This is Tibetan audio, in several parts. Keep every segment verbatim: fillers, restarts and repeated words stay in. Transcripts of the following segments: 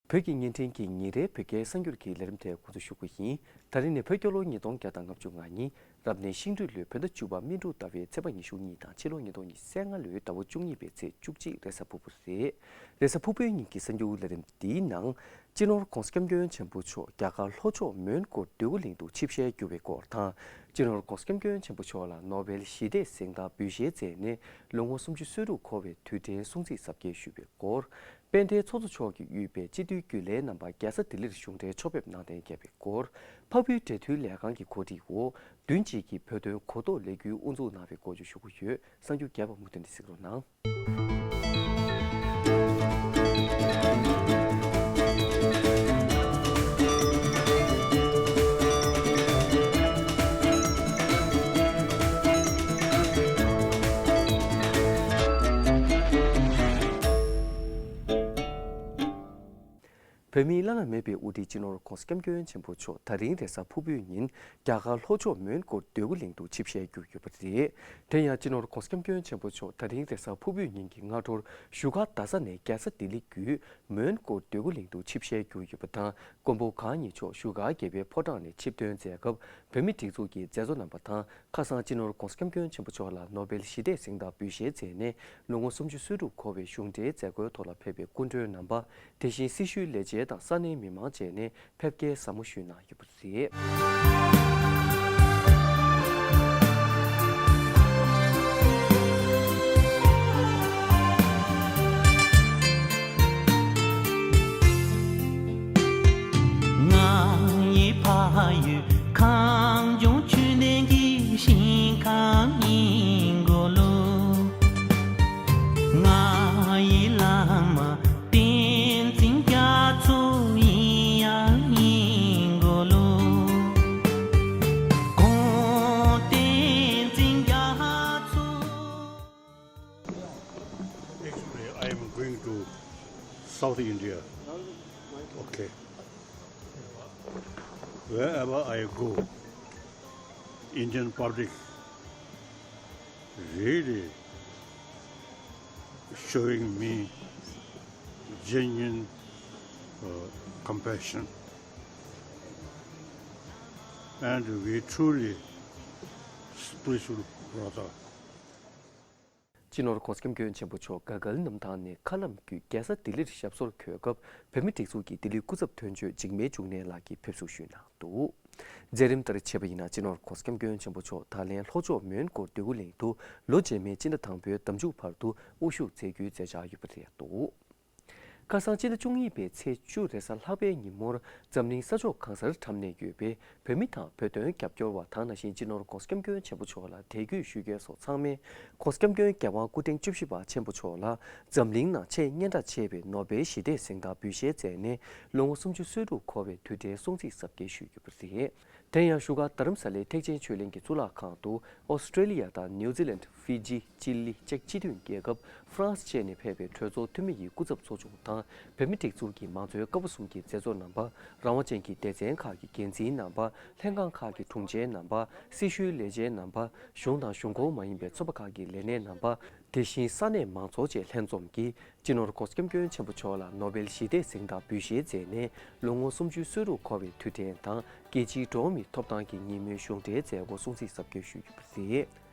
བོད་ཀྱི་བརྙན་འཕྲིན་གྱི་ཉིན་རེའི་བོད་སྐད་གསར་འགྱུར་གྱི་ལས་རིམ་དེ་འགོ་འཛུགས་ཞུ་རྒྱུ་ཡིན། ད་རིང་ནི་བོད་རྒྱལ་ལོ་ཉིས་སྟོང་བརྒྱ་དང་ལྔ་བཅུ་ང་གཉིས། རབ་གནས་ཤིང་སྦྲུལ་ལོའི་བོད་ཟླ་བཅུ་པ་སྨིན་དྲུག་ཟླ་བའི་ཚེས་པ་ཉི་ཤུ་གཉིས་དང་ཕྱི་ལོ་ཉིས་སྟོང་ཉི་ཤུ་རྩ་ལྔ་ལོའི་ཟླ་བ་བཅུ་གཉིས་པའི་ཚེས་བཅུ་གཅིག་རེས་གཟའ་ཕུར་བུ་རེད། རེས་གཟའ་ཕུར་བུའི་ཉིན་གྱི་གསར་འགྱུར་ལས་རིམ་འདིའི་ནང་། སྤྱི་ནོར་༧གོང་ས་༧སྐྱབས་མགོན་ཆེན་པོ་མཆོག་རྒྱ་གར་ལྷོ་ཕྱོགས་མོན་གྷོ་འདོད་རྒུ་གླིང་དུ་ཆིབས་ཞལ་བསྒྱུར་བའི་སྐོར་དང་། སྤྱི་ནོར་༧གོང་ས་༧སྐྱབས་མགོན་ཆེན་པོ་མཆོག་ལ་ནོ་བེལ་ཞི་བདེའི་གཟེངས་རྟགས་འབུལ་བཞེས་མཛད་ནས་ལོ་ངོ་སུམ་ཅུ་སོ་དྲུག་འཁོར་བའི་དུས་དྲན་སྲུང་བརྩི་གཟབ་རྒྱས་ཞུས་པའི་སྐོར། དཔལ་ལྡན་ཚོགས་གཙོ་མཆོག་གིས་དབུས་པའི་སྤྱི་འཐུས་རྒྱུན་ལས་རྣམ་པ་རྒྱལ་ས་ལྡི་ལིར་གཞུང་འབྲེལ་ཕྱོགས་ཕེབས་གནང་གཏན་འཁེལ་བའི་སྐོར། འཕགས་བོད་འབྲེལ་མཐུད་ལས་ཁང་གི་གོ་སྒྲིག་འོག་བདུན་གཅིག་གི་བོད་དོན་གོ་རྟོགས་ལས་འགུལ་དབུ་འཛུགས་གནང་བའི་སྐོར་བཅས་ཞུ་རྒྱུ་ཡོད། གསར་འགྱུར་རྒྱས་པ་མུ་མཐུད་ནས་གཟིགས་རོགས་གནང་། བོད་མིའི་བླ་ན་མེད་པའི་དབུ་ཁྲིད་སྤྱི་ནོར་༧གོང་ས་༧སྐྱབས་མགོན་ཆེན་པོ་མཆོག་ད་རིང་རེས་གཟའ་ཕུར་བུའི་ཉིན་རྒྱ་གར་ལྷོ་ཕྱོགས་མོན་གྷོ་འདོད་རྒུ་གླིང་དུ་ཆིབས་ཞལ་བསྒྱུར་ཡོད་པ་རེད། དེ་ཡང་སྤྱི་ནོར་༧གོང་ས་༧སྐྱབས་མགོན་ཆེན་པོ་མཆོག་ད་རིང་རེས་གཟའ་ཕུར་བུའི་ཉིན་གྱི་སྔ་དྲོར་བཞུགས་སྒར་རྡ་ས་ནས་རྒྱལ་ས་ལྡི་ལི་བརྒྱུད་མོན་གྷོ་འདོད་རྒུ་གླིང་དུ་ཆིབས་ཞལ་བསྒྱུར་ཡོད་པ་དང་། མགོན་པོ་གང་ཉིད་མཆོག་བཞུགས་སྒར་རྒྱལ་བའི་ཕོ་བྲང་ནས་ཆིབས་ཐོན་མཛད་སྐབས་བོད་མིའི་སྒྲིག་འཛུགས་ཀྱི་མཛད་གཙོ་རྣམ་པ་དང་། ཁ་སང་སྤྱི་ནོར་༧གོང་ས་༧སྐྱབས་མགོན་ཆེན་པོ་མཆོག་ལ་ནོ་བེལ་ཞི་བདེའི་གཟེངས་རྟགས་འབུལ་བཞེས་མཛད་ནས་ལོ་ངོ་སུམ་ཅུ་སོ་དྲུག་འཁོར་བའི་གཞུང་འབྲེལ་མཛད་སྒོའི་ཐོག་ལ་ཕེབས་པའི་སྐུ་མགྲོན་རྣམ་པ། དེ་བཞིན་སྲི་ཞུའི་ལས་བྱེད་དང་ས་གནས་མི་མང་བཅས་ནས་ཕེབས་སྐྱེལ་ཟབ་མོ་ཞུས་གནང་ཡོད་པ་རེད། ང་ཡི་ཕ་ཡུལ་ཁམས་ལྗོངས་ཆོས་ལྡན་གྱི་ཞིང་ཁམས་ཡིན་གོ་ལོ། ང་ཡི་བླ་མ་བསྟན་འཛིན་རྒྱ་མཚོ་ཡིན་ཡང་ཡིན་གོ་ལོ། ཁོང་བསྟན་འཛིན་རྒྱ་མཚོ། Actually, I am going to South India. Okay. Wherever I go, Indian public really showing me genuine, uh, compassion. And we truly spiritual brother. སྤྱི་ནོར་༧གོང་ས་༧སྐྱབས་མགོན་ཆེན་པོ་མཆོག་ག་གལ་གནམ་ཐང་ནས་མཁའ་ལམ་བརྒྱུད་རྒྱལ་ས་ལྡི་ལིར་ཞབས་སོར་འཁོད་སྐབས་བོད་མིའི་སྒྲིག་འཛུགས་ཀྱི་ལྡི་ལིའི་སྐུ་ཚབ་དོན་གཅོད་འཇིགས་མེད་འབྱུང་གནས་ལགས་ཀྱིས་ཕེབས་བསུ་ཞུས་གནང་འདུག། མཛད་རིམ་ལྟར་བྱས་པ་ཡིན་ན། སྤྱི་ནོར་༧གོང་ས་༧སྐྱབས་མགོན་ཆེན་པོ་མཆོག་ད་ལན་ལྷོ་ཕྱོགས་མོན་གྷོ་འདོད་རྒུ་གླིང་དུ་ལོ་རྗེས་མའི་སྤྱི་ཟླ་དང་པོའི་ཟླ་མཇུག་བར་དུ་དབུ་བཞུགས་མཛད་རྒྱུའི་མཛད་འཆར་ཡོད་པ་རེད་འདུག། ཁ་སང་སྤྱི་ཟླ་བཅུ་གཉིས་པའི་ཚེས་བཅུ་རེས་གཟའ་ལྷག་པའི་ཉིན་མོར་འཛམ་གླིང་ས་ཕྱོགས་གང་སར་འཁྲབ་གནས་ཡོད་པའི་བོད་མི་དང་བོད་དོན་རྒྱབ་སྐྱོར་བ་དང་། ནང་བཞིན་སྤྱི་ནོར་༧གོང་ས་༧སྐྱབས་མགོན་ཆེན་པོ་མཆོག་ལ་དད་གུས་ཞུ་མཁན་སོགས་ཚང་མས་༧གོང་ས་༧སྐྱབས་མགོན་རྒྱལ་དབང་སྐུ་ཕྲེང་བཅུ་བཞི་པ་ཆེན་པོ་མཆོག་ལ་འཛམ་གླིང་ནང་ཆེས་སྙན་གྲགས་ཆེ་བའི་ནོ་བེལ་ཞི་བདེའི་གཟེངས་རྟགས་འབུལ་བཞེས་མཛད་ནས་ལོ་ངོ་སུམ་ཅུ་སོ་དྲུག་འཁོར་བའི་དུས་དྲན་སྲུང་བརྩི་གཟབ་རྒྱས་ཞུས་ཡོད་པ་རེད། དེ་ཡང་བཞུགས་སྒར་རྡ་རམ་ས་ལའི་ཐེག་ཆེན་ཆོས་གླིང་གི་གཙུག་ལག་ཁང་དུ་ཨོ་སི་ཀྲེ་ལི་ཡ་དང་ནིའུ་ཛི་ལན། ཧྥི་ཇི། ཅི་ལི། ཅེཀ་སྤྱི་མཐུན་རྒྱལ་ཁབ། ཧྥ་རན་སི་བཅས་ནས་ཕེབས་པའི་གྲོས་ཚོགས་འཐུས་མི་ཡི་སྐུ་ཚབ་ཚོགས་ཆུང་དང་། བོད་མིའི་སྒྲིག་འཛུགས་ཀྱི་མང་གཙོའི་ཀ་བ་གསུམ་གྱི་མཛད་གཙོ་རྣམ་པ། རང་དབང་ཅན་གྱི་སྡེ་ཚན་ཁག་གི་འགན་འཛིན་རྣམ་པ། ལྷན་ཁང་ཁག་གི་དྲུང་ཆེ་རྣམ་པ། སྲི་ཞུའི་ལས་བྱེད་རྣམ་པ། གཞུང་དང་གཞུང་ཁོངས་མ་ཡིན་པའི་ཚོགས་པ་ཁག་གི་ལས་སྣེ་རྣམ་པ། དེ་བཞིན་ས་གནས་མང་ཚོགས་བཅས་ལྷན་འཛོམས་ཀྱིས་སྤྱི་ནོར་༧གོང་ས་༧སྐྱབས་མགོན་ཆེན་པོ་མཆོག་ལ་ནོ་བེལ་ཞི་བདེའི་གཟེངས་རྟགས་འབུལ་བཞེས་མཛད་ནས་ལོ་ངོ་སུམ་ཅུ་སོ་དྲུག་འཁོར་བའི་དུས་དྲན་དང་། རྒྱལ་སྤྱིའི་འགྲོ་བ་མིའི་ཐོབ་ཐང་གི་ཉིན་མོའི་གཞུང་འབྲེལ་མཛད་སྒོ་སྲུང་བརྩི་གཟབ་རྒྱས་ཞུས་ཡོད་པ་རེད།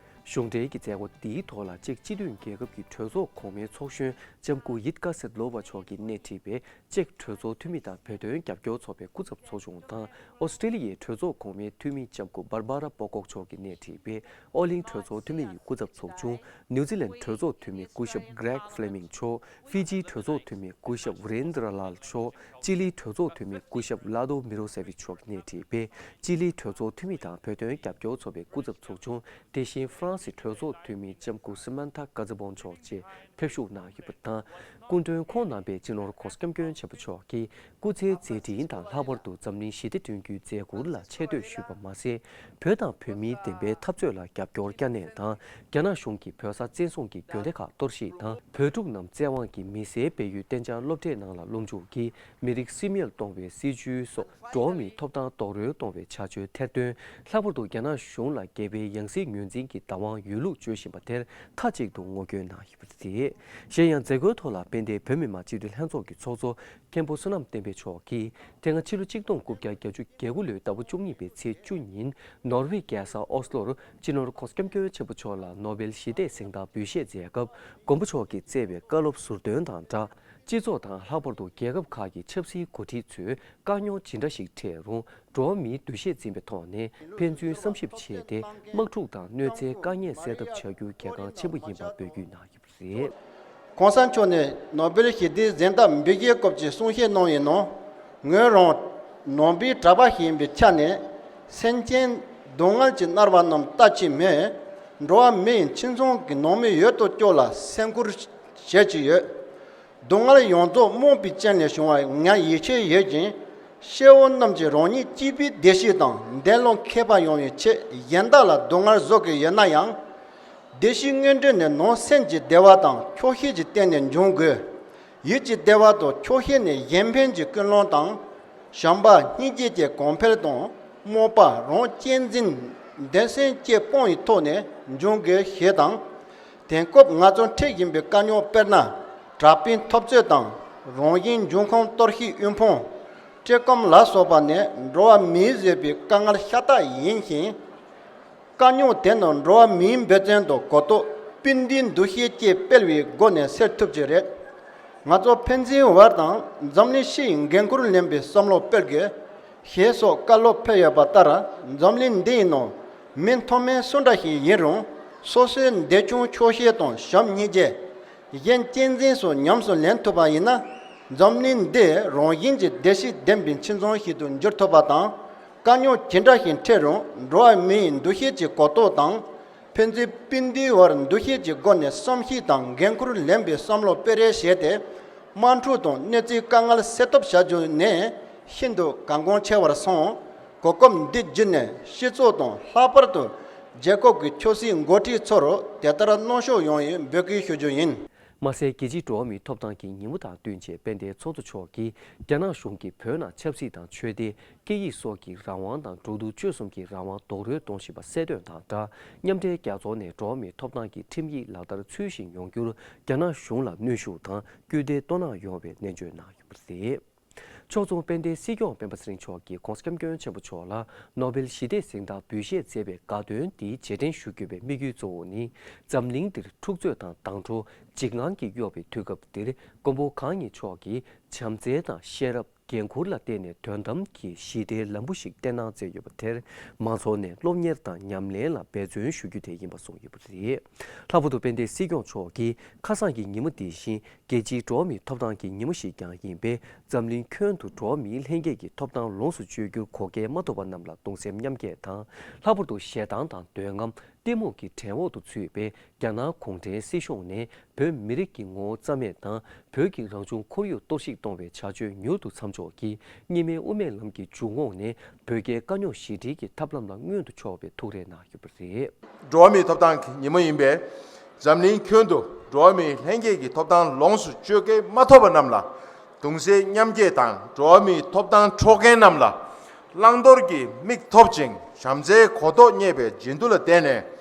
གཞུང་འབྲེལ་གྱི་མཛད་སྒོ་འདིའི་ཐོག་ལ་ཅེཀ་སྤྱི་མཐུན་རྒྱལ་ཁབ་ཀྱི་གྲོས་ཚོགས་གོང་མའི་ཚོགས་གཞོན་ལྕམ་སྐུ་ཡིད་ཀ་སེད་ལོ་ཝ་མཆོག་གིས་སྣེ་ཁྲིད་པའི་ཅེཀ་གྲོས་ཚོགས་འཐུས་མི་དང་བོད་དོན་རྒྱབ་སྐྱོར་ཚོགས་པའི་སྐུ་ཚབ་ཚོགས་ཆུང་དང་། ཨོ་སི་ཀྲེ་ལི་ཡའི་གྲོས་ཚོགས་གོང་མའི་འཐུས་མི་ལྕམ་སྐུ་འབར་བ་ར་པོ་ཀོག་མཆོག་གིས་སྣེ་ཁྲིད་པའི་ཨོ་གླིང་གྲོས་ཚོགས་འཐུས་མི་ཡི་སྐུ་ཚབ་ཚོགས་ཆུང་། ནིའུ་ཛི་ལན་གྲོས་ཚོགས་འཐུས་མི་སྐུ་ཞབས་Greg Fleming་མཆོག། ཧྥི་ཇིའི་གྲོས་ཚོགས་འཐུས་མི་སྐུ་ཞབས་Virendra Lal་མཆོག། ཅི་ལིའི་གྲོས་ཚོགས་འཐུས་མི་སྐུ་ཞབས་Lado Mirosevic་མཆོག་གིས་སྣེ་ཁྲིད་པའི་ཅི་ལིའི་གྲོས་ཚོགས་འཐུས་མི་དང་བོད་དོན་རྒྱབ་སྐྱོར་ཚོགས་པའི་སྐུ་ཚབ་ཚོགས་ཆུང་། དེ་བཞིན་ཧྥ་རན་སི་གྲོས་ཚོགས་འཐུས་མི་ལྕམ་སྐུ་Samantha Cazabon་མཆོག་བཅས་ཕེབས་ཞུགས་གནང་ཡོད་པ་དང་། སྐུ་མགྲོན་ཁོང་རྣམ་པས་སྤྱི་ནོར་༧གོང་ས་༧སྐྱབས་མགོན་ཆེན་པོ་མཆོག་གི་སྐུ་ཚེའི་མཛད་འཕྲིན་དང་། ལྷག་པར་དུ་འཛམ་གླིང་ཞི་བདེ་བསྐྲུན་རྒྱུའི་མཛད་ཁུར་ལ་ཆེ་བསྟོད་ཞུས་པ་མ་ཟད། བོད་དང་བོད་མིའི་བདེན་པའི་འཐབ་རྩོད་ལ་རྒྱབ་སྐྱོར་བསྐྱངས་ནས་དང་། རྒྱ་ནག་གཞུང་གིས་བོད་ས་བཙན་བཟུང་གི་གྱོད་གདེང་ཁག་གཏོར་བཤིག་དང་། བོད་ཕྲུག་རྣམས་བཙན་དབང་གིས་མི་སེར་སྤེལ་ཡུལ་གཏན་འཇགས་སློབ་གྲྭའི་ནང་ལ་སློབ་འཇུག་གིས་མི་རིགས་སིམ་ཡུལ་གཏོང་བའི་སྲིད་བྱུས་སོགས། འགྲོ་བ་མིའི་ཐོབ་ཐང་རྡོག་རོལ་གཏོང་བའི་བྱ་སྤྱོད་ཐེར་འདོན། ལྷག་པར་དུ་རྒྱ་ནག་གཞུང་ལ་སྒེར་པའི་ཡང་སྲིད་ངོས་འཛིན་གྱི་བདག་དབང་ཡོད་ལུགས་བརྗོད་བཞིན་པ་དེར་མཐའ་གཅིག་ཏུ་ངོ་རྒོལ་གནང་ཡོད་པ་རེད། གཞན་ཡང་མཛད་སྒོའི་ཐོག་ལ་ དཔལ་ལྡན་བོད་མི་མང་སྤྱི་འཐུས་ལྷན་ཚོགས་ཀྱི་ཚོགས་གཙོ་མཁན་པོ་བསོད་ནམས་བསྟན་འཕེལ་མཆོག་གིས། དེ་སྔ་ཕྱི་ལོ་གཅིག་སྟོང་དགུ་བརྒྱ་བརྒྱད་ཅུ་གྱ་དགུ་ལོའི་ཟླ་བ་བཅུ་གཉིས་པའི་ཚེས་བཅུ་ཉིན་ནོར་ཝེ་རྒྱལ་ས་ཨོ་སི་ལོར་སྤྱི་ནོར་༸གོང་ས་༸སྐྱབས་མགོན་ཆེན་པོ་མཆོག་ལ་ནོ་བེལ་ཞི་བདེའི་གཟེངས་རྟགས་འབུལ་བཞེས་མཛད་སྐབས། མགོན་པོ་མཆོག་གིས་བསྩལ་བའི་བཀའ་སློབ་ཟུར་འདོན་དང་སྦྲགས། སྤྱི་ཚོགས་དང་ལྷག་པར་དུ་རྒྱལ་ཁབ་ཁག་གི་ཆབ་སྲིད་འགོ་ཁྲིད་ཚོས་དཀའ་རྙོག་ཇི་འདྲ་ཞིག་འཕྲད་རུང་། འགྲོ་བ་མིའི་འདུ་ཤེས་འཛིན་པའི་ཐོག་ནས་ཕན་ཚུན་བསམ་ཞིབ་བྱས་ཏེ། དམག་འཁྲུག་དང་གནོད་འཚེའི་དཀའ་ངལ་སེལ་ཐབས་བྱ་རྒྱུ་གལ་འགངས་ཆེན་པོ་ཡིན་པ་འབོད་སྐུལ་གནང་ཡོད་པ་རེད། ༸གོང་ས་མཆོག་ནས་ནོ་བེལ་ཞི་བདེའི་གཟེངས་རྟགས་འབུལ་རྒྱུའི་སྐོར་གྱི་གསུང་བཤད་གནང་བའི་ནང་། ངོས་རང་ནང་པའི་གྲྭ་པ་ཞིག་ཡིན་པའི་ཆ་ནས། སེམས་ཅན་སྡུག་བསྔལ་གྱིས་མནར་བ་རྣམས་ལྟ་ཅི་སྨོས། འགྲོ་བ་མི་ཡི་ཁྱིམ་ཚང་གི་ནང་མི་ཡོད་དོ་ཅོག་ལ་སེམས་ཁུར་བྱེད་ཀྱི་ཡོད། སྡུག་བསྔལ་ཡོངས་རྫོགས་རྨོངས་པའི་རྐྱེན་ལས་བྱུང་བར་ང་ཡིད་ཆེས་ཡོད་ཅིང་། སྐྱེ་བོ་རྣམས་ཀྱིས་རང་ཉིད་གཅེས་པའི་བདེ་སྐྱིད་དང་འདས་ལོག་མཁས་པ་ཡོང་བའི་ཆེད་གཞན་དག་ལ་སྡུག་བསྔལ་བཟོ་གི་ཡོད་ན་ཡང་། བདེ་སྐྱིད་དངོས་འབྲེལ་ནི་ནང་སེམས་ཀྱི་བདེ་བ་དང་ཆོག་ཤེས་ཀྱི་སྟེང་ནས་འབྱུང་དགོས། ཡིད་ཀྱི་བདེ་བ་དང་ཆོག་ཤེས་ནི་གཞན་ཕན་གྱི་ཀུན་སློང་དང་། བྱམས་པ་སྙིང་རྗེ་བཅས་གོང་འཕེལ་དང་རྨོངས་པ་རང་གཅེས་འཛིན་འདོད་སེམས་བཅས་སྤོང་བའི་ཐོག་ནས་འབྱུང་དགོས་ཞེས་དང་། དེང་སྐབས་ང་ཚོ་འཕྲད་བཞིན་པའི་དཀའ་རྙོག་དཔེར་ན། དྲག་པོའི་འཐབ་རྩོད་དང་རང་བཞིན་འབྱུང་ཁམས་གཏོར་བཤིག་དབུལ་ཕོངས། བཀྲེས་སྐོམ་ལ་སོགས་པ་ནི་འགྲོ་བ་མིས་བཟོས་པའི་དཀའ་ངལ་ཤ་སྟག་ཡིན་ཞིང་། དཀའ་རྙོག་དེ་ནི་འགྲོ་བ་མིའི་འབད་བརྩོན་དང་གོ་རྟོགས་སྤུན་ཟླའི་འདུ་ཤེས་བཅས་སྤེལ་བའི་སྒོ་ནས་སེལ་ཐུབ་ཀྱི་རེད། ང་ཚོ་ཕན་ཚུན་བར་དང་འཛམ་གླིང་སྤྱི་ཡི་འགན་ཁུར་ལེན་པའི་བསམ་བློ་སྤེལ་དགོས། ཞེས་སོགས་བཀའ་སློབ་ཕེབས་ཡོད་པ་ལྟར། འཛམ་གླིང་འདི་ཡི་ནང་མི་མཐོ་དམན་སུ་འདྲ་ཞིག་ཡིན་རུང་། སོ་སོའི་འདོད་ཆུང་ཆོག་ཤེས་དང་བྱམས་སྙིང་རྗེ། གཞན་གཅེས་འཛིན་སོགས་ཉམས་སུ་ལེན་ཐུབ་པ་ཡིན་ན། འཛམ་གླིང་འདི་རང་བཞིན་གྱིས་བདེ་སྐྱིད་ལྡན་པའི་ཁྱིམ་ཚང་ཞིག་ཏུ་འགྱུར་ཐུབ་པ་དང་། དཀའ་རྙོག་ཇི་འདྲ་ཞིག་འཕྲད་རུང་། འགྲོ་བ་མིའི་འདུ་ཤེས་ཀྱི་གོ་རྟོགས་དང་། ཕན་ཚུན་སྤུན་ཟླའི་བར་འདུ་ཤེས་ཀྱི་སྒོ་ནས་བསམ་ཤེས་དང་འགན་ཁུར་ལེན་པའི་བསམ་བློ་སྤེལ་རེས་བྱས་ཏེ། དམག་འཁྲུག་དང་གནོད་འཚེའི་དཀའ་ངལ་སེལ་ཐབས་བྱ་རྒྱུ་ནི་ཤིན་ཏུ་གལ་འགངས་ཆེ་བར་སོང་། གོ་སྐབས་འདི་བརྒྱུད་ནས་སྤྱི་ཚོགས་དང་ལྷག་པར་དུ་རྒྱལ་ཁབ་ཀྱི་ཆབ་སྲིད་འགོ་ཁྲིད་ཚོར་དེ་ལྟར་གནང་ཕྱོགས་ཡོང་བའི་འབོད་སྐུལ་ཞུ་རྒྱུ་ཡིན། མ་ཟད། རྒྱལ་སྤྱིའི་འགྲོ་བ་མིའི་ཐོབ་ཐང་གི་ཉིན་མོ་དང་བསྟུན་ཆེད་དཔལ་ལྡན་ཚོགས་གཙོ་མཆོག་གིས་རྒྱ་ནག་གཞུང་གིས་བོད་ནང་ཆབ་སྲིད་དང་ཆོས་དད། སྐད་ཡིག་སོགས་ཀྱི་རང་དབང་དང་འགྲོ་འདུག་སྤྱོད་གསུམ་གྱི་རང་དབང་རྡོག་རོལ་གཏོང་བཞིན་པ་གསལ་སྟོན་དང་སྦྲགས། མཉམ་འབྲེལ་རྒྱལ་ཚོགས་ནས་འགྲོ་བ་མིའི་ཐོབ་ཐང་གི་ཁྲིམས་ཡིག་ལག་བསྟར་ཚུལ་བཞིན་ཡོང་རྒྱུར་རྒྱ་ནག་གཞུང་ལ་གནོན་ཤུགས་དང་སྐུལ་འདེད་གཏོང་གནང་ཡོང་བའི་ནན་བརྗོད་གནང་ཡོད་པ་རེད། ཕྱོགས་མཚུངས་དཔལ་ལྡན་སྲིད་སྐྱོང་སྤེན་པ་ཚེ་རིང་མཆོག་གིས་༸གོང་ས་༸སྐྱབས་མགོན་ཆེན་པོ་མཆོག་ལ་ནོ་བེལ་ཞི་བདེའི་གཟེངས་རྟགས་འབུལ་བཞེས་མཛད་པའི་དགའ་སྟོན་འདིའི་རྗེས་དྲན་ཞུ་རྒྱུ་བའི་དམིགས་ཡུལ་གཙོ་བོ་ནི། འཛམ་གླིང་འདིར་འཁྲུག་རྩོད་དང་བདག་འགྲོ། འཇིགས་དངངས་ཀྱིས་གཡོ་བའི་དུས་སྐབས་འདིར། མགོན་པོ་གང་ཉིད་མཆོག་གིས་བྱམས་བརྩེ་དང་ཤེས་རབ། འགན་ཁུར་ལ་བརྟེན་ནས་དོན་དམ་གྱི་ཞི་བདེའི་ལམ་བུ་ཞིག་བསྟན་གནང་མཛད་ཡོད་པ་དེར། མང་ཚོགས་ནས་སློབ་གཉེར་དང་ཉམས་ལེན་ལ་འབད་བརྩོན་ཞུ་རྒྱུ་དེ་ཡིན་པ་གསུངས་ཡོད་པ་རེད། ལྷག་པར་དུ་དཔལ་ལྡན་སྲིད་སྐྱོང་མཆོག་གིས་ཁ་སང་གི་ཉིན་མོ་འདི་བཞིན། རྒྱལ་སྤྱིའི་འགྲོ་བ་མིའི་ཐོབ་ཐང་གི་ཉིན་མོ་ཞིག་ཀྱང་ཡིན་པས། འཛམ་གླིང་ཁྱོན་དུ་འགྲོ་བ་མིའི་ལྷན་སྐྱེས་ཀྱི་ཐོབ་ཐང་ལོངས་སུ་སྤྱོད་རྒྱུར་གོ་སྐལ་མ་ཐོབ་པ་རྣམས་ལ་གདུང་སེམས་མཉམ་སྐྱེད་དང་། ལྷག་པར་དུ་ཞེ་སྡང་དང་འདོད་རྔམ། གཏི་མུག་གི་བྲན་འོག་ཏུ་ཚུད་པའི་རྒྱ་ནག་གུང་ཁྲན་སྲིད་གཞུང་ནས། བོད་མི་རིགས་ཀྱི་ངོ་བོ་རྩ་མེད་དང་། བོད་ཀྱི་རང་བྱུང་ཁོར་ཡུག་གཏོར་བཤིག་གཏོང་བའི་བྱ་སྤྱོད་མྱུར་དུ་མཚམས་འཇོག་གིས། གཉིས་སྨན་དབུ་མའི་ལམ་གྱི་འཇུག་ངོགས་ནས། བོད་རྒྱའི་དཀའ་རྙོག་ཞི་འགྲིག་གི་ཐབས་ལམ་ལ་སྔོན་དུ་ཕྱོགས་པའི་ཐུགས་རེ་གནང་ཡོད་པ་རེད། འགྲོ་བ་མིའི་ཐོབ་ཐང་གི་ཉིན་མོ་ཡིན་པས། འཛམ་གླིང་ཁྱོན་དུ་འགྲོ་བ་མིའི་ལྷན་སྐྱེས་ཀྱི་ཐོབ་ཐང་ལོངས་སུ་སྤྱོད་སྐལ་མ་ཐོབ་པ་རྣམས་ལ་གདུང་སེམས་མཉམ་སྐྱེད་དང་། འགྲོ་བ་མིའི་ཐོབ་ཐང་འཕྲོག་མཁན་རྣམས་ལ་བླང་དོར་གྱི་མིག་ཐོབ་ཅིང་། བྱམས་བརྩེའི་གོ་རྟོགས་རྙེད་པའི་བརྗེད་དུ་ལ་བརྟེན་ནས།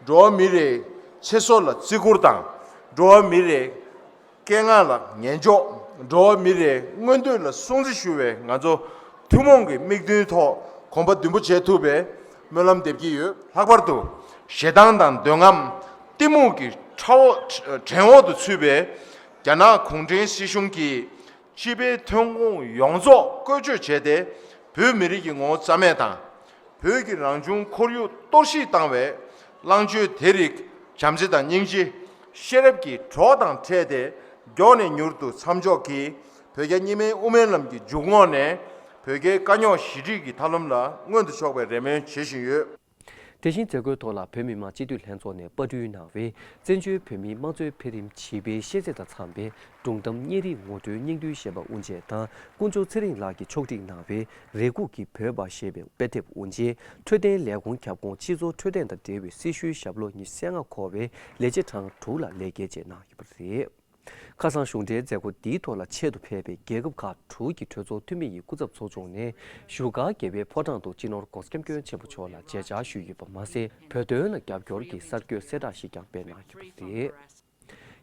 འགྲོ་བ་མི་རེའི་ཚེ་སྲོག་ལ་བརྩི་བཀུར་དང་། འགྲོ་བ་མི་རེའི་སྐད་ངག་ལ་ཉན་འཇོག་འགྲོ་བ་མི་རེའི་མངོན་འདོད་ལ་སྲུང་བརྩི་ཞུ་བའི་ང་ཚོ་ཐུན་མོང་གི་དམིགས་འདུན་ཐོག་གོམ་པ་མདུན་སྤོ་བྱེད་ཐུབ་པའི་སྨོན་ལམ་འདེབས་ཀྱི་ཡོད། ལྷག་པར་དུ་ཞེ་སྡང་དང་འདོད་རྔམ། གཏི་མུག་གི་ཁྲ་འོག་བྲན་འོག་ཏུ་ཚུད་པའི་རྒྱ་ནག་གུང་ཁྲན་སྲིད་གཞུང་གིས་སྤྱི་པའི་ཐོན་ཁུངས་ཡོངས་རྫོགས་བཀོལ་སྤྱོད་བྱས་ཏེ། བོད་མི་རིགས་ཀྱི་ངོ་བོ་རྩ་མེད་དང་། བོད་ཀྱི་རང་བྱུང་ཁོར་ཡུག་གཏོར་བཤིག་བཏང་བའི་ལངས་ཕྱོགས་དེ་རིགས་བྱམས་བརྩེ་དང་སྙིང་རྗེ། ཤེས་རབ་ཀྱི་གྲོགས་དང་འཕྲད་དེ། མགྱོགས་ནས་མྱུར་དུ་མཚམས་འཇོག་གིས། བོད་རྒྱ་གཉིས་སྨན་དབུ་མའི་ལམ་གྱི་འཇུག་ངོགས་ནས་བོད་རྒྱའི་དཀའ་རྙོག་ཞི་འགྲིག་གི་ཐབས་ལམ་ལ་སྔོན་དུ་ཕྱོགས་པའི་རེ་སྨོན་བྱེད་བཞིན་ཡོད། དེ་བཞིན་མཛད་སྒོའི་ཐོག་ལ་བོད་མི་མང་སྤྱི་འཐུས་ལྷན་ཚོགས་ནས་པར་སྐྲུན་གནང་བའི་བཙན་བྱོལ་བོད་མིའི་དམངས་གཙོའི་འཕེལ་རིམ་བྱིས་པའི་ཤེས་ཚད་དང་འཚམ་པའི་སྒྲུང་གཏམ་བརྙན་རིས་ངོ་སྤྲོད་སྙིང་བསྡུས་ཞེས་པ་དབུ་འབྱེད་དང་། དཀོན་མཆོག་ཚེ་རིང་ལགས་ཀྱིས་ཕྱོགས་སྒྲིག་གནང་བའི་རེ་སྒུག་གི་བོད་པ་ཞེས་པའི་དཔེ་དེབ་དབུ་འབྱེད། འཕྲོད་བསྟེན་ལས་ཁུངས་ཁྱབ་ཁོངས་སྤྱི་ཚོགས་འཕྲོད་བསྟེན་དང་འབྲེལ་བའི་སྲི་ཞུའི་ཞབས་ལོ་ཉི་ཤུ་རྩ་ལྔ་འཁོར་བའི་ལས་བྱེད་གྲངས་དྲུག་ལ་ལས་འགན་བཅས་གནང་ཡོད་པ་རེད། ཁ་སང་གཞུང་འབྲེལ་མཛད་སྒོ་འདིའི་ཐོག་ལ་ཆེད་དུ་ཕེབས་པའི་རྒྱལ་ཁབ་ཁག་དྲུག་གི་གྲོས་ཚོགས་འཐུས་མི་ཡི་སྐུ་ཚབ་ཚོགས་ཆུང་ནས་བཞུགས་སྒར་རྒྱལ་བའི་ཕོ་བྲང་དུ་སྤྱི་ནོར་༸གོང་ས་༸སྐྱབས་མགོན་ཆེན་པོ་མཆོག་ལ་མཇལ་བཅར་ཞུས་ཡོད་པ་མ་ཟད། བོད་དོན་ལ་རྒྱབ་སྐྱོར་གྱི་གསར་འགོད་གསལ་བསྒྲགས་ཤིག་ཀྱང་སྤེལ་གནང་ཡོད་པ་རེད།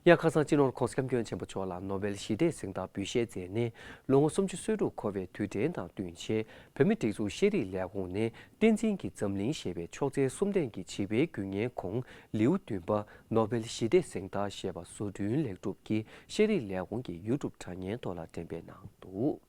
ཡང་ཁ་སང་སྤྱི་ནོར་༸གོང་ས་༸སྐྱབས་མགོན་ཆེན་པོ་མཆོག་ལ་ནོ་བེལ་ཞི་བདེའི་གཟེངས་རྟགས་འབུལ་བཞེས་མཛད་ནས་ལོ་ངོ་སུམ་ཅུ་སོ་དྲུག་འཁོར་བའི་དུས་དྲན་དང་བསྟུན་ཆེད། བོད་མིའི་སྒྲིག་འཛུགས་ཤེས་རིག་ལས་ཁུངས་ནས་བསྟན་འཛིན་གྱི་འཛམ་གླིང་ཞེས་པའི་ཅོག་ཙེ་གསུམ་ལྡན་གྱི་བྱིས་པའི་དགུན་ངལ་གོང་ལེའུ་བདུན་པ་ནོ་བེལ་ཞི་བདེའི་གཟེངས་རྟགས་ཞེས་པ་བཟོ་སྐྲུན་ལེགས་གྲུབ་ཀྱིས་ཤེས་རིག་ལས་ཁུངས་ཀྱི་ཡུ་ཊུབ་དྲ་བརྙན་ཐོག་ལ་འགྲེམས་སྤེལ་གནང་འདུག་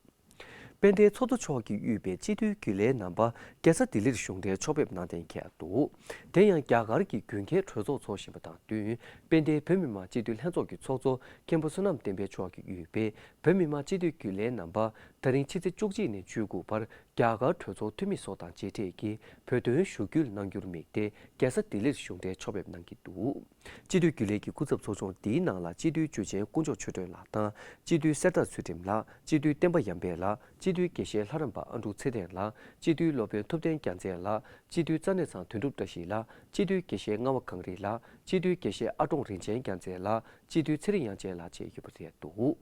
དཔལ་ལྡན་ཚོགས་གཙོ་མཆོག་གིས་དབུས་པའི་སྤྱི་འཐུས་རྒྱུན་ལས་རྣམ་པ་རྒྱལ་ས་ལྡི་ལིར་གཞུང་འབྲེལ་ཕྱོགས་ཕེབས་གནང་གཏན་འཁེལ་འདུག་དེ་ཡང་རྒྱ་གར་གྱི་དགུན་ཁའི་གྲོས་ཚོགས་འཚོགས་བཞིན་པ་དང་བསྟུན། དཔལ་ལྡན་བོད་མི་མང་སྤྱི་འཐུས་ལྷན་ཚོགས་ཀྱི་ཚོགས་གཙོ་མཁན་པོ་བསོད་ནམས་བསྟན་འཕེལ་མཆོག་གིས་དབུས་པའི་བོད་མི་མང་སྤྱི་འཐུས་རྒྱུན་ལས་རྣམ་པ་ད་རིང་ཕྱི་ཚེས་བཅུ་གཅིག་ནས་བཅུ་དགུ་བར་རྒྱ་གར་གྲོས་ཚོགས་འཐུས་མི་སོགས་དང་མཇལ་འཕྲད་ཀྱིས་བོད་དོན་ཞུ་སྐུལ་གནང་རྒྱུར་དམིགས་ཏེ་རྒྱལ་ས་ལྡི་ལིར་གཞུང་འབྲེལ་ཕྱོགས་ཕེབས་གནང་གི་འདུག་སྤྱི་འཐུས་རྒྱུན་ལས་ཀྱི་སྐུ་ཚབ་ཚོགས་ཆུང་འདིའི་ནང་ལ་སྤྱི་འཐུས་འཇུ་ཆེན་དཀོན་མཆོག་ཆོས་སྒྲོན་ལགས་དང་། སྤྱི་འཐུས་གསེར་རྟ་ཚུལ་ཁྲིམས་ལགས། སྤྱི་འཐུས་བསྟན་པ་ཡར་འཕེལ་ལགས། སྤྱི་འཐུས་དགེ་བཤེས་ལྷ་རམས་པ་ཨ་འབྲུག་ཚེ་བརྟན་ལགས། སྤྱི་འཐུས་སློབ་དཔོན་ཐུབ་བསྟན་རྒྱལ་མཚན་ལགས། སྤྱི་འཐུས་རྩ་གནས་ཚང་དོན་གྲུབ་བཀྲ་ཤིས་ལགས། སྤྱི་འཐུས་དགེ་བཤེས་རྔ་བ་གངས་རི་ལགས། སྤྱི་འཐུས་དགེ་བཤེས་ཨ་ཀྲོང་རིན་ཆེན་རྒྱལ་མཚན་ལགས། སྤྱི་འཐུས་ཚེ་རིང་དབྱངས་ཅན་ལགས་བཅས་ཡོད་པ་རེད་འདུག་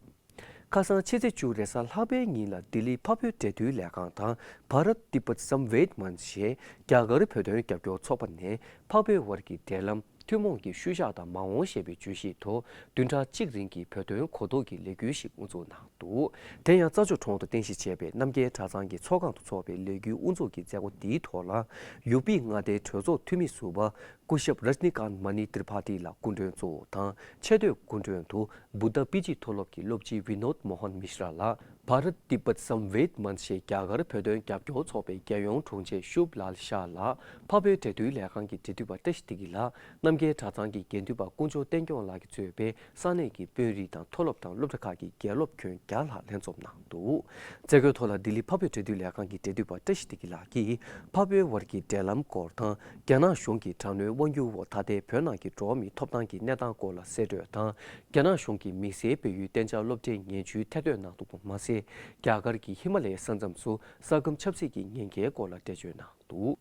ཁ་སང་ཕྱི་ཚེས་བཅུ་རེས་གཟའ་ལྷག་པའི་ཉིན་ལ་ལྡི་ལི་འཕགས་བོད་འབྲེལ་མཐུད་ལས་ཁང་དང་Bharat Tibet Samved Manch ཞེས་རྒྱ་གར་བོད་དོན་རྒྱབ་སྐྱོར་ཚོགས་པ་ནས་འཕགས་བོད་བར་གྱི་འབྲེལ་ལམ། ཐུན་མོང་གི་ཤུལ་བཞག་དང་མ་འོངས་ཞེས་པའི་བརྗོད་གཞིའི་ཐོག་བདུན་ཕྲག་གཅིག་རིང་གི་བོད་དོན་གོ་རྟོགས་ཀྱི་ལས་འགུལ་ཞིག་དབུ་འཛུགས་གནང་འདུག་དེ་ཡང་རྩྭ་མཆོག་གྲོང་དུ་རྟེན་གཞི་བྱས་པའི་རྣམ་རྒྱལ་གྲྭ་ཚང་གི་ཚོགས་ཁང་དུ་འཚོགས་པའི་ལས་འགུལ་དབུ་འཛུགས་ཀྱི་མཛད་སྒོ་འདིའི་ཐོག་ལ། ཡུ་པི་མངའ་སྡེའི་གྲོས་ཚོགས་འཐུས་མི་ཟུར་པ་སྐུ་ཞབས་Rajnikant Mani Tripathi ལགས་སྐུ་མགྲོན་གཙོ་བོ་དང་། ཆེས་མཐོའི་སྐུ་མགྲོན་དུ་Buddha P G མཐོ་སློབ་ཀྱི་སློབ་སྤྱི་Vinod Mohan Mishra ལགས། Bharat Tibet Samved Manch ཞེས་རྒྱ་གར་བོད་དོན་རྒྱབ་སྐྱོར་ཚོགས་པའི་རྒྱལ་ཡོངས་དྲུང་ཆེ་ཤུབ་ལཱལ་ཤཱ་ལགས། འཕགས་བོད་འབྲེལ་མཐུད་ལས་ཁང་གི་འབྲེལ་མཐུད་པ་བཀྲ་ཤིས་བདེ་སྐྱིད་ལགས། རྣམ་རྒྱལ་གྲྭ་ཚང་གི་དགེ་འདུན་པ་དཀོན་མཆོག་བསྟན་སྐྱོང་ལགས་ཀྱིས་གཙོས་པའི་ས་གནས་ཀྱི་དཔོན་རིགས་དང་མཐོ་སློབ་དང་སློབ་གྲྭ་ཁག་གི་དགེ་སློབ་ཁྱོན་བརྒྱ་ལྷག་ལྷན་འཛོམས་གནང་འདུག་མཛད་སྒོའི་ཐོག་ལ་ལྡི་ལི་འཕགས་བོད་འབྲེལ་མཐུད་ལས་ཁང་གི་འབྲེལ་མཐུད་པ་བཀྲ་ཤིས་བདེ་སྐྱིད་ལགས་ཀྱིས་འཕགས་བོད་བར་གྱི་འབྲེལ་ལམ་སྐོར་དང་། རྒྱ་ནག་གཞུང་གི་དྲག་གནོན་དབང་སྒྱུར་འོག་ད་ལྟའི་བོད་ནང་གི་འགྲོ་བ་མིའི་ཐོབ་ཐང་གི་གནས་སྟངས་སྐོར་ལ་གསལ་བཀྲོལ་དང་། རྒྱ་ནག་གཞུང་གིས་དམིགས་བསལ་བལ་ཡུལ་གཏན་འཇགས་སློབ་གྲྭའི་ངན་ཇུས་ཐེར་འདོན་གནང་འདུག་པ་མ་ཟད། རྒྱ་གར་གྱི་ཧི་མ་ལ་ཡའི་ས་མཚམས་སུ་ས་ཁམས་ཆབ་སྲིད་ཀྱི་ཉེན་ཁའི་སྐོར་ལ་འགྲེལ་བརྗོད་གནང་འདུག་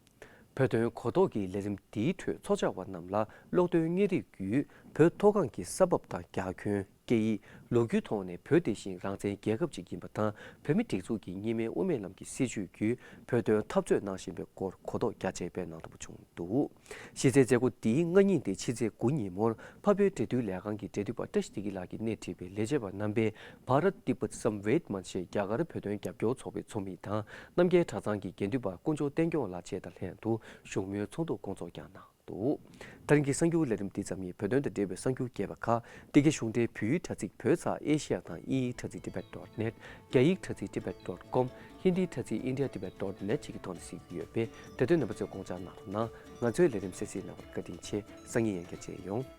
བོད་དོན་གོ་རྟོགས་ཀྱི་ལས་རིམ་འདིའི་ཁྲོད་ཚོགས་བཅར་བ་རྣམས་ལ་ཀློག་འདོན་བརྙན་རིས་བརྒྱུད་བོད་མཐོ་སྒང་གི་ས་བབ་དང་རྒྱ་ཁྱོན། སྐད་ཡིག་ལོ་རྒྱུས་ཐོག་ནས་བོད་དེ་བཞིན་རང་བཙན་རྒྱལ་ཁབ་ཅིག་ཡིན་པ་དང་། བོད་མིའི་སྒྲིག་འཛུགས་ཀྱི་གཉིས་སྨན་དབུ་མའི་ལམ་གྱི་སྲིད་བྱུས་བརྒྱུད་བོད་དོན་འཐབ་རྩོད་གནང་བཞིན་པའི་སྐོར་གོ་རྟོགས་རྒྱ་ཆེ་སྤེལ་གནང་འདུག་པ་བྱུང་འདུག་གཞི་རྩའི་མཛད་སྒོ་འདིའི་སྔ་ཉིན་ཏེ་ཕྱི་ཚེས་དགུ་ཉིན་མོར་འཕགས་བོད་འབྲེལ་མཐུད་ལས་ཁང་གི་འབྲེལ་མཐུད་པ་བཀྲ་ཤིས་བདེ་སྐྱིད་ལགས་ཀྱིས་སྣེ་ཁྲིད་པའི་ལས་བྱེད་པ་རྣམ་པས་Bharat Tibet Samved Manch ཞེས་རྒྱ་གར་བོད་དོན་རྒྱབ་སྐྱོར་ཚོགས་པའི་ཚོགས་མི་དང་། རྣམ་རྒྱལ་གྲྭ་ཚང་གི་དགེ་འདུན་པ་དཀོན་མཆོག་བསྟན་སྐྱོང་ལགས་བཅས་དང་ལྷན་དུ་བཞུགས་མོལ་ཚོགས་འདུ་སྐོང་ཚོགས་ཀྱང་གནང་འདུག་ད་རིང་གི་གསར་འགྱུར་ལས་རིམ་འདི་ཙམ་ཡིན། བོད་དོན་དང་འབྲེལ་བའི་གསར་འགྱུར་རྒྱས་པ་ཁག་འདི་གའི་གཞུང་འབྲེལ་བོད་ཡིག་དྲ་ཚིགས་བོད་ཚགས་ཨེ་ཤི་ཡ་དང་དབྱིན་ཡིག་དྲ་ཚིགས་tibet dot net། རྒྱ་ཡིག་དྲ་ཚིགས་tibet dot com། ཧིན་དིའི་དྲ་ཚིགས་india tibet dot net བཅས་ཀྱི་ཐོག་ནས་གཟིགས་རྒྱུ་ཡོད་པས། དེ་དོན་རྣམ་པ་ཚོས་དགོངས་འཇགས་གནང་རོགས་གནང་། ང་ཚོའི་ལས་རིམ་གསན་གཟིགས་གནང་བར་བཀའ་དྲིན་ཆེ། སང་ཉིན་ཡང་བསྐྱར་མཇལ་ཡོང་།